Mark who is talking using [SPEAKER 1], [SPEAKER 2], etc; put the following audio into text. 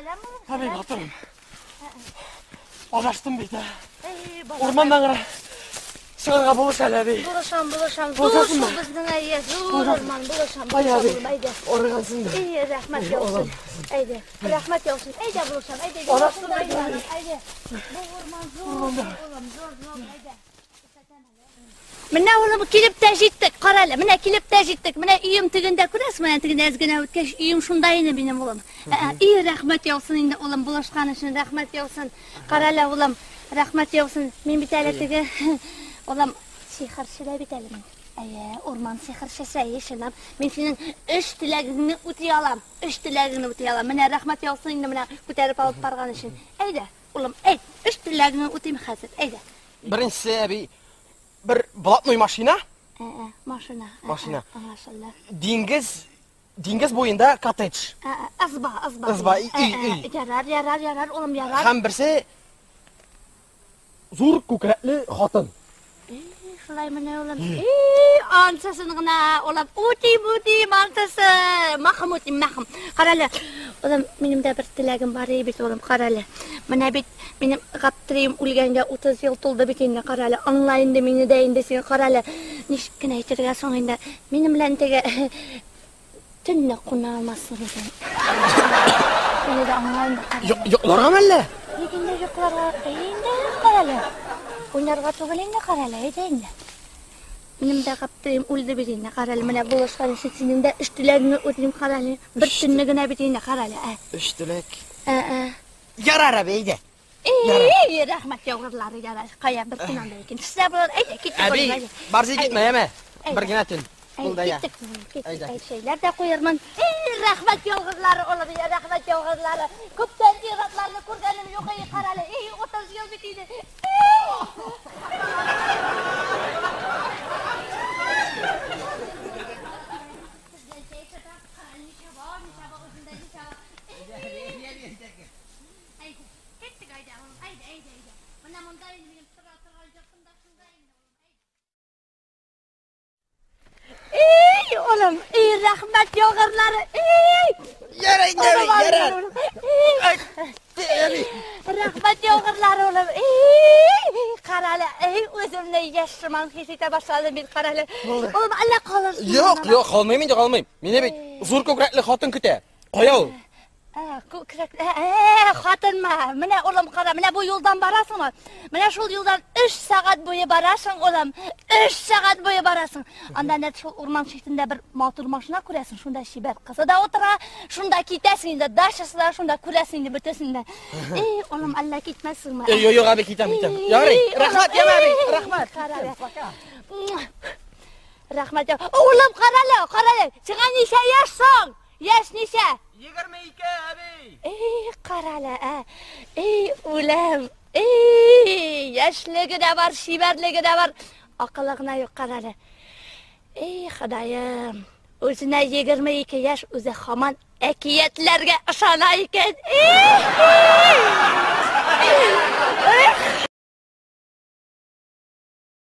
[SPEAKER 1] Сәлам, улым.
[SPEAKER 2] Әби, батырым. Адаштым бит, ә.
[SPEAKER 1] Эй, балам.
[SPEAKER 2] Урманнан гына чыгарга булыш әле, әби.
[SPEAKER 1] Булышам, булышам. Зур
[SPEAKER 2] Булышасыңмы?
[SPEAKER 1] шул безнең әйе, зур
[SPEAKER 2] Булышасың.
[SPEAKER 1] урман, булышам,
[SPEAKER 2] Ай,
[SPEAKER 1] булышам,
[SPEAKER 2] әби.
[SPEAKER 1] улым, әйдә.
[SPEAKER 2] Арыгансың да.
[SPEAKER 1] Эй, рәхмәт яусын. Әйдә, рәхмәт яусын. Әйдә, булышам, әйдә.
[SPEAKER 2] Адаштым
[SPEAKER 1] юлашында
[SPEAKER 2] бит, әби.
[SPEAKER 1] әйдә, Әйдә. Бу урман зур, улым, зур, зур, әйдә. Менә улым килеп тә җиттек, кара әле, менә килеп тә җиттек. Менә өем тегендә күрәсеңме, менә тегендә әз генә үткәч, өем шунда инде минем улым. И, рәхмәт яусын инде улым, булышкан өчен рәхмәт яусын. Кара әле улым, рәхмәт яусын. Мин бит әле теге улым сихерче дә бит әле мин. Әйе, урман сихерчесе, әйе, чынлап. Мин синең өч теләгеңне үти алам. Өч теләгеңне үти алам. Менә рәхмәт яусын инде менә күтәреп алып барган өчен. Әйдә, улым, әйт, өч теләгеңне үтим хәзер. Әйдә.
[SPEAKER 2] Беренчесе, әби, бер блатной машина,
[SPEAKER 1] Ә, машина.
[SPEAKER 2] Машина.
[SPEAKER 1] Аңлашылды.
[SPEAKER 2] диңгез, диңгез буенда коттедж.
[SPEAKER 1] Ә, Ызба, ызба.
[SPEAKER 2] Ызба, өй, өй.
[SPEAKER 1] Ярар, ярар, ярар, улым, ярар.
[SPEAKER 2] Һәм берсе зур күкрәкле хатын.
[SPEAKER 1] Шулай менә улым. И, ансысын гына, улым, үтим, үтим, ансысы. Махым үтим, махым. Кара әле, улым, минем дә бер теләгем бар иде бит, улым, кара әле. Менә бит минем Гаптерим үлгәнгә 30 ел тулды бит инде, кара әле. Аңла инде мине дә инде син, кара әле. Ничек кенә әйтергә соң инде. Минем белән теге төнлә куна алмассың икән. Мине дә аңла инде, кара әле.
[SPEAKER 2] Йокларгамы әллә?
[SPEAKER 1] Ник инде йокларга? Әй инде, кара әле. Уйнарга түгел инде, кара әле, әйдә инде. Минем дә Гаптерим үлде бит инде, кара әле. Менә булышкан өчен синең дә өч теләгеңне үтим, кара әле. Бер төнне генә бит инде, кара әле. Ә,
[SPEAKER 2] Өч теләк.
[SPEAKER 1] ә, ә.
[SPEAKER 2] Ярар, әби, әйдә.
[SPEAKER 1] Ey, рәхмәт яугырлары, ярар. Кая бер төн анда икенчесе булыр. Әйдә, киттек.
[SPEAKER 2] Әби,
[SPEAKER 1] улым, әйдә.
[SPEAKER 2] барсы китмә, яме.
[SPEAKER 1] Әйдә.
[SPEAKER 2] Бер генә төн.
[SPEAKER 1] Әйдә,
[SPEAKER 2] Булды, я.
[SPEAKER 1] киттек, улым, киттек.
[SPEAKER 2] Әйдә.
[SPEAKER 1] Әй, шәйләр дә куярмын. Ey, рәхмәт яугырлары, улым, я, рәхмәт яугырлары. Күптән ир-атларны күргәнем юк, ey, кара әле. Ey, 30 ел бит инде. Киттек, әйдә, улым, әйдә, әйдә, әйдә. Менә монда инде минем тора торган йортым да шунда инде, улым, әйдә. Ey, улым, ey, рәхмәт яугырлары, ey!
[SPEAKER 2] Ярар инде, әби,
[SPEAKER 1] Улым,
[SPEAKER 2] ярар.
[SPEAKER 1] улым, ey!
[SPEAKER 2] Әби.
[SPEAKER 1] Рәхмәт яугырлары, улым, ey! Кара әле, ey, үземне яшь сыман хис итә башладым мин, кара әле. Улым, әллә калырсың?
[SPEAKER 2] Юк, юк, калмыйм инде, калмыйм. Мине бит зур күкрәкле хатын көтә. Кая ул?
[SPEAKER 1] Күкрәк, хатынмы? Менә улым, кара, менә бу юлдан барасыңмы? Менә шул юлдан 3 сәгать буе барасың, улым. 3 сәгать буе барасың. Анда нәт шул урман читендә бер матур машина күрәсең, шунда чибәр кызы да утыра, шунда китәсең инде, дачасы да шунда күрәсең инде бөтәсен дә. Эй, улым, әллә китмәссеңме?
[SPEAKER 2] Эй, юк, юк, әби, китәм, китәм. Ярый, рәхмәт, яме, әби, рәхмәт.
[SPEAKER 1] Кара әле. Рәхмәт. Улым, кара әле, кара әле. Сиңа ничә яшь соң? Яшь ничә?
[SPEAKER 2] 22, әби.
[SPEAKER 1] Ey, кара әле, ә. Ey, үләм. Ey, яшьлеге дә бар, чибәрлеге дә бар. Акылы гына юк, кара әле. Ey, Ходаем. Үзенә 22 яшь, үзе һаман әкиятләргә ышана икән. Ey! Эх!